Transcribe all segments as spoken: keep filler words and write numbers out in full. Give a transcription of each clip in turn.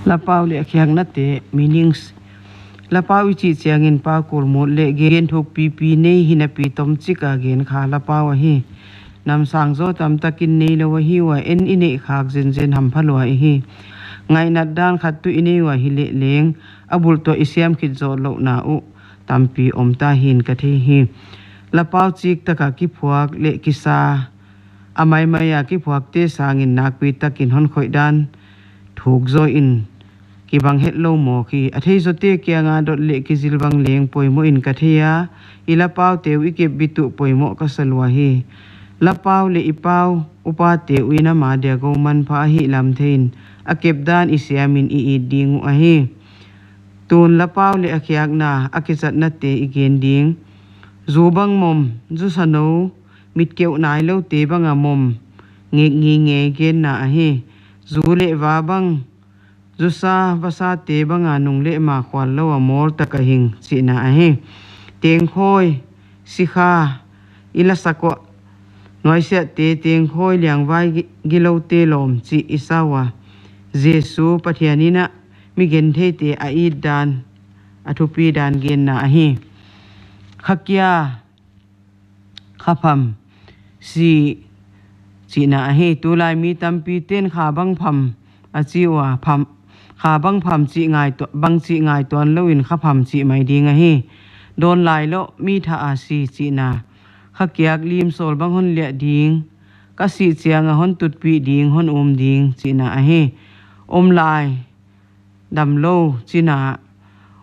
Lapau leh a khiaknate, meanings. Lapau i chih chiangin pau kulmut leh gen thuk pipi nei hinapi tomchik a gen kha lapau ahi. Nam sang zaw tamtakin nei lou ahi ua, en i neih khak zenzen hampha lua i hi. Ngaihnat dan khat tuh i nei ua hileh leng, a bulh tuah i siam khit zawh louhna uh tampi om ta hi'n ka thei hi. Lapau chik taka kiphuak leh kisa a maimai a kiphuakte sangin nakpi takin hon khoih dan thuk zaw in kibang hetlou mawk hi. A thei zawte kianga dot leh kizil bang leng poimoh in ka thei a, i lapaute uh i kep bit uh poimoh ka sa lua hi. Lapau leh i pau upate uh in ama dia gou manpha ahih lam thei in a kep dan i siam in i it ding uh ahi. Tun lapau leh a khiakna a kichatnate i gen ding. Zu bang mom, zu sa nou, mit keuh nailoute bang a mom, ngek ngingei genna ahi. Zu leh va bang, zu sa, va sate bang a nung leh ma khual lou a mawl taka hing chihna ahi. Tengkhawi, sikha, i la sak uah, nuaisiahte tengkhawi liangvai gi-, giloute lawm chih i sa ua. Jesu Pathian in a mi gentheite a it dan, a thupi dan genna ahi. Kha kia, kha pham, si chihna ahi. Tulai mi tampite'n kha bang pham a chi ua, pham, kha bang pham chih ngai tu-, bang chih ngaituan lou in kha pham chih mai ding ahi. Dawn lai lou mi tha a si chihna. Kha kiak lim sawl bang hon liah ding. Ka sih chianga hon tutpih ding, hon um ding chihna ahi. Om lai, damlou chihna.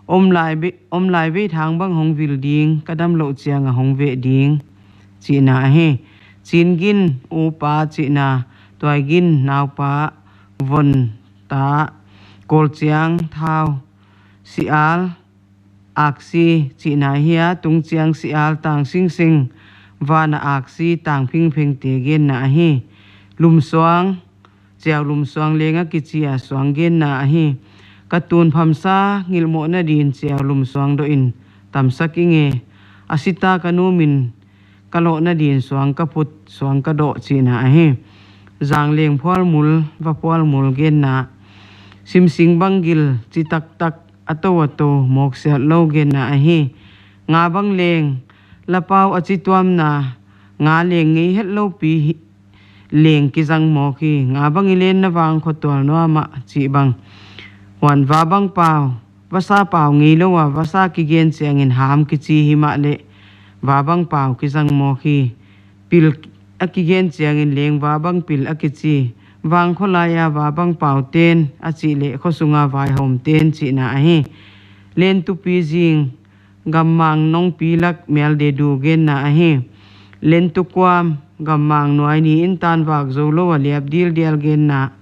Om lai be-, om lai vei thang bang hong vil ding, ka damlouh chianga hong veh ding chihna ahi. Chin gin, upa chihna. Tuai gin, naupa. Von, ta. Kawl chiang, thau. Sial, aksi chihna ahi a, tung chiang sial tang singsing, van a aksi tang phingphengte genna ahi. Lumsuang, chiau lumsuang leng a kichi a suang genna ahi. Ka tun phamsa ngilhmohna din chiau lumsuang doh in tamsak ing e. A sita ka nu min ka lohna din suang ka phut, suang ka doh chihna ahi. Zang leng phual mul, va phual mul genna. Simsing bang gil, chi taktak, a tou a tou, mawk siat lou genna ahi. Nga bang leng, lapau a chi tuamna, nga leng ngei hetlou pi hi, leng kizang mawk hi. Nga bang i lenna vang khotual nuam a chih bang. Huan va bang pau, vasa pau ngei lou a, vasa kigen chiangin ham kichi himahleh, va bang pau kizang mawk hi. Pil a kigen chiangin leng va bang pil a kichi. Vang khawlai a va bang pau ten a chih leh khosunga vaihawm ten chihna ahi. Lentupi zing, gammang nongpi lak mial de du genna ahi. Lentukuam, gammang nuai ni in tan vak zou lou a liap dildial genna.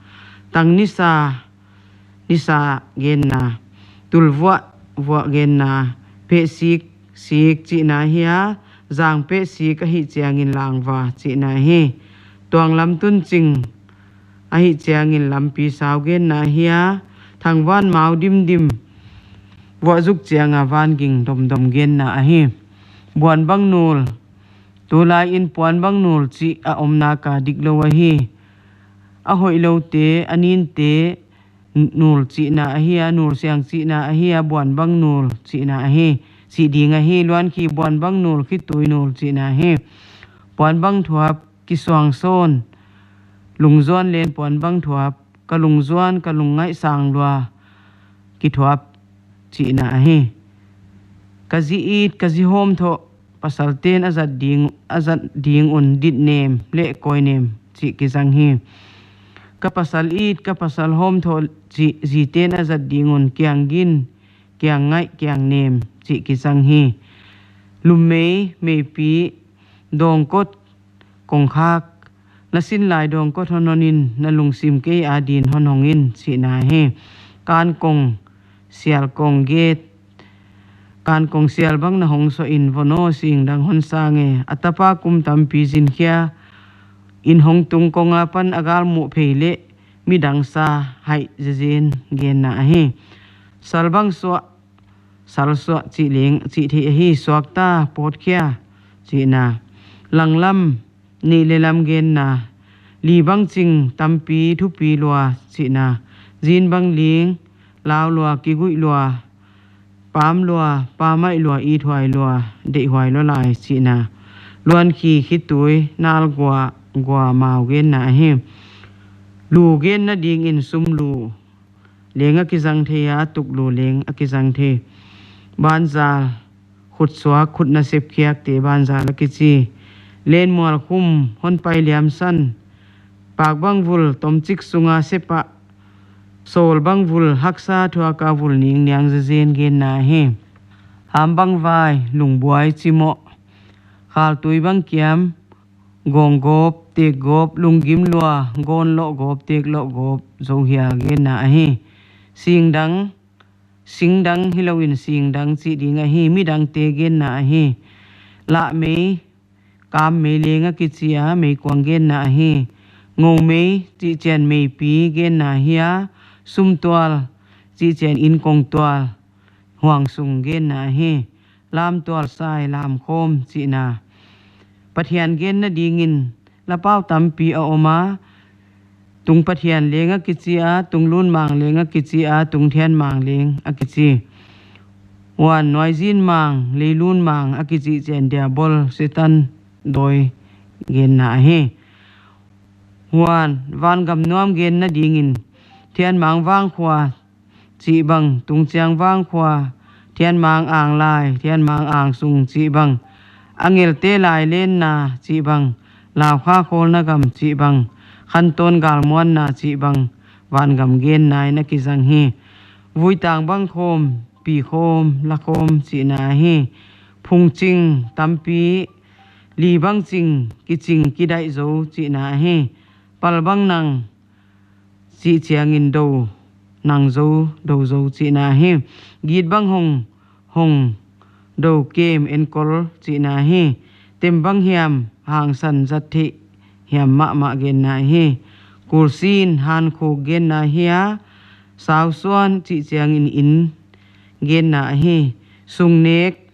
Tang nisa, nisa genna. Tul vuah, vuah genna. Peh sik, sik chihna ahi a. Zang peh sik ahih chiangin langva chihna ahi. Tuang lam tun ching ahih chiangin lampi sau genna ahi a. Thangvan mau dimdim, vuah zuk chianga van ging domdom genna ahi. Buan bang nul. Tulai in puan bang nul chih a om nak a dik lou ahi. A hoih loute, a ninte, nul chihna ahi a, nul siang chihna ahi a, buan bang nul chihna ahi. Chih ding ahi, luan khi buan bang nul, khitui nul chihna ahi. Puan bang thuap, kisuang sawn. Lungzuan len puan bang thuap, ka lungzuan, ka lungngaih sang lua, kithuap chihna ahi. Ka zi it, ka zi hawm thoh, pasal ten a zat ding, a zat ding un dit nem leh koi nem chih kizang hi. Ka pasal it, ka pasal hawm thoh chih zi ten a zat ding un kiang gin, kiang ngaih, kiang nem chih kizang hi. Lummei, meipi, dawngkot, kongkhak, na sin lai dawngkot hon hon in, na lungsim kei a din hon hong in chihna hi. Kan kong, sial kong get, kan kong sial bang na hong suah in, vono sing dang hon sang e. A tapa kum tampi zin khia in hong tung kong a pan a gal muh phei leh midang sa haih zezin genna ahi. Sal bang suah, sal suah chih leng chih theih ahi. Suakta, pawt khia chihna. Langlam, neih leh lam genna. Li bang ching, tampi thupi lua chihna. Zin bang ling, lau lua, kiguih lua, pam lua, pamaih lua, ithuai lua, deihhuai lua lai chihna. Luan khi khitui, nal gua, gua mau genna ahi. Lu genna dingin sum lu leng a kizang thei a, tuk lu leng a kizang thei. Banzal, khut suak, khut nasep khiakte banzal a kichi. Len mual khum, hon pai liam san. Pak bang vul, tomchik sunga sepa. Sawl bang vul, haksa thuaka vul ning niang zezen genna ahi. Ham bang vai, lungbuai chimoh. Khaltui bang kiam, gawng gawp, tek gawp, lunggim lua, gawn loh gawp, tek loh gawp, zo hial genna ahi. Singdang, singdang hilouin singdang chih ding ahi, midangte genna ahi. Lahmei, kammei leng a kichi a, meikuang genna ahi. Ngoumei, chih chian meipi genna ahi a, sumtual, chih chian inkongtual, huangsung genna ahi. Lamtual sai, lamkhawm chihna. Pathian genna dingin lapau tampi a om a, tung Pathian leng a kichi a, tung lun mang leng a kichi a, tung thian mang leng a kichi. Huan nuaizin mang, leilun mang a kichi chian Diabol, Setan, dawi genna ahi. Huan vangam nuam genna dingin thian mang vangkhua chih bang, tungchiang vangkhua, thian mang anglai, thian mang angsung chih bang, angelte lailenna chih bang, laukha khawlna gam chih bang, khantawn galmuanna chih bang, vangam genna in a kizang hi. Vui tang bang khawm, pi khawm, la khawm chihna ahi. Phungching tampi, li bang ching, kiching kidaih zo chihna ahi. Pal bang nang, chih chiangin do, nang zo, do zo chihna ahi. Git bang hong, hong, do kem enkol chihna ahi. Tem bang hiam, hangsan zat theih hiam mahmah genna ahi. Kulsin, hankhuk genna ahi a, sausuan chih chiangin in genna ahi. Sungnek,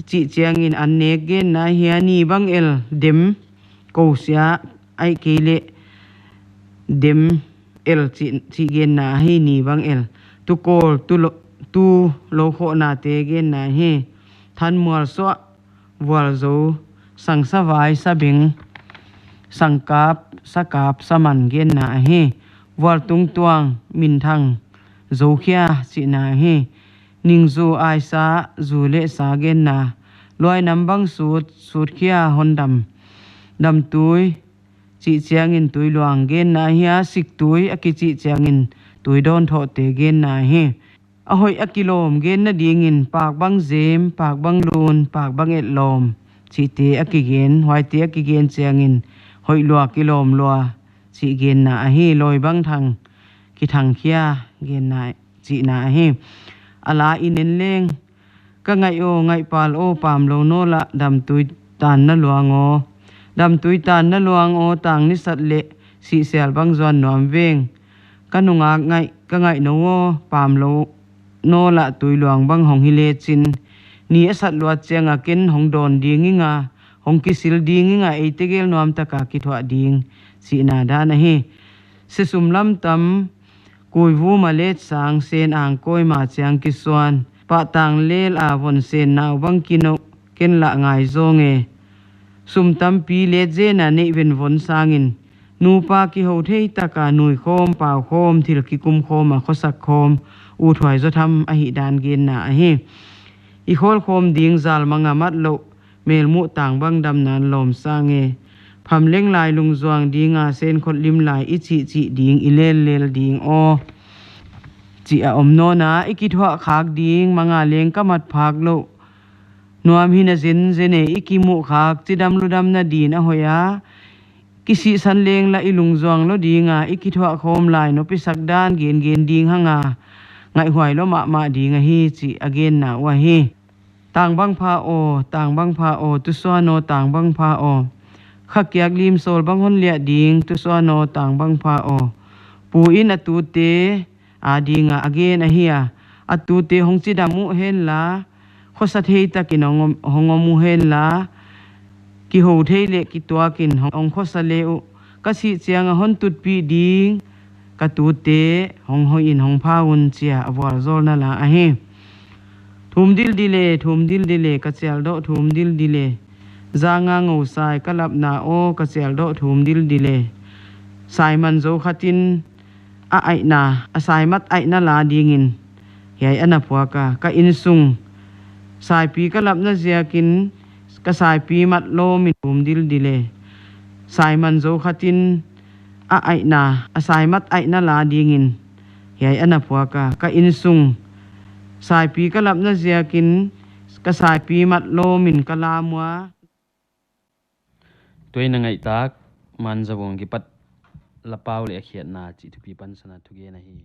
chih chiangin an nek genna ahi a, ni bang el dem, kou sia, ahihkeileh dem el chih, chih genna ahi, ni bang el. Tukawl, tu lo, tu lo khohnate genna ahi. Thanmual suah, vual zo, sang savai, sabeng, sangkap, sakap, saman genna ahi. Vual tungtuang, minthang, zokhia chihna ahi. Ningzu aisa, zu leh sa genna. Luai nam bang sut, sutkhia hondam. Damtui, chih chiangin tui luang genna ahi a, siktui a kichih chiangin tui dawn thohte genna ahi. A hoih a kilawm genna dingin pak bang zem, pak bang lun, pak bang etlawm chihte a kigen, huaite a kigen chiangin hoih lua, kilawm lua chih genna ahi. Lawi bang thang, kithangkhia genna chihna ahi. A la i nen leng, ka ngaih aw, ngaihpal aw, pamlou naw lah, damtui tan na luang aw. Damtui tan na luang aw, tang ni sat leh sihsial bang zuan nuam veng. Ka nungak ngaih, ka ngaih nou aw, pamlou naw lah, tui luang bang hong hi lechin. Ni a sat luat chianga ken hong dawn ding inga, hong kisil ding inga, ei tegel nuam taka kithuah ding chihna dan ahi. Sesum lam tam, kuivu ma let sang, sen ang kawima chiang kisuan. Pahtang lel a von sen nau bang kinouh, ken lah ngai zawng e. Sum tampi let zena neih ven von sangin, nupa kihou thei taka nui khawm, pau khawm, thil kikum khawm a khosak khawm, uthuai zaw tham ahih dan genna ahi. I khawl khawm ding zal manga mat louh, melmuh tang bang damna lawm sang e. Pham leng lai lungzuang dinga, sen khot lim lai i chih chih ding, i lel lel ding aw. Chih a om nawn a, i kithuah khak ding, manga leng ka mat phak louh. Nuam hi na zenzen e, i kimuh khak, chidam ludam na din a hoih a. Kisihsan leng lah i lungzuang lou dinga, i kithuah khawm lai nop i sak dan gengen ding hanga, ngaihhuai lou mahmah ding ahi chih a genna uh ahi. Tang bang pha aw, tang bang pha aw, tusuan aw, tang bang pha aw. Kha kiak lim sawl bang hon liah ding, tusuan aw, tang bang pha aw. Pu in a tute a dinga a gen ahi a, a tute hong chidam uh hen la, khosa thei takin hong om, hong om uh hen la, kihou thei leh kituakin hong, hong khosa le uh. Ka sih chianga hon tutpih ding, ka tute hong hoih in hong pha un, chi a a vualzawlna la ahi. Thum dildile, thum dildile, ka chialdoh thum dildile. Zanga ngou sai ka lapna aw, ka chialdoh thum dildile. Saiman zou khatin a aihna, a saimat aihna la dingin hiai ana phuak a, ka insung. Saipi ka lapna ziakin ka saipi mat lawmin thum dildile. Saiman zou khatin a aihna, a saimat aihna la dingin hiai ana phuak a, ka insung. Saipi ka lapna ziakin ka saipi mat lawmin ka lam ua. Tuaina ngaihtak, Manzabung kipat lapau leh a khiatna chih thupi pansan a thugen ahi.